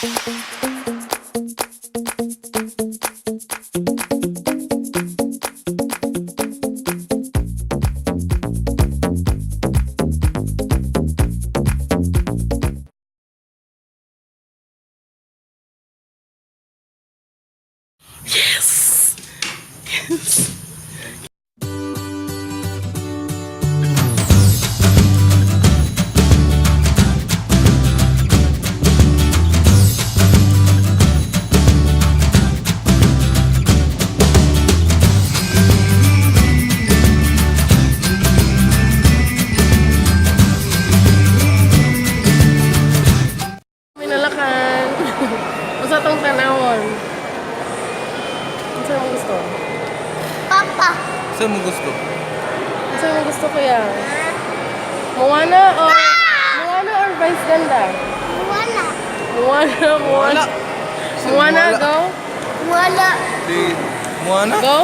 Yes! Yes! Minalakan. Unsa tong tanawon? Unsa mo gusto? Papa. Saan mo gusto? Unsa mo gusto, kuya? Moana or Vice Ganda? Wala. Moana, Moana. Wala. Moana, go. Wala. Di, Moana? Go.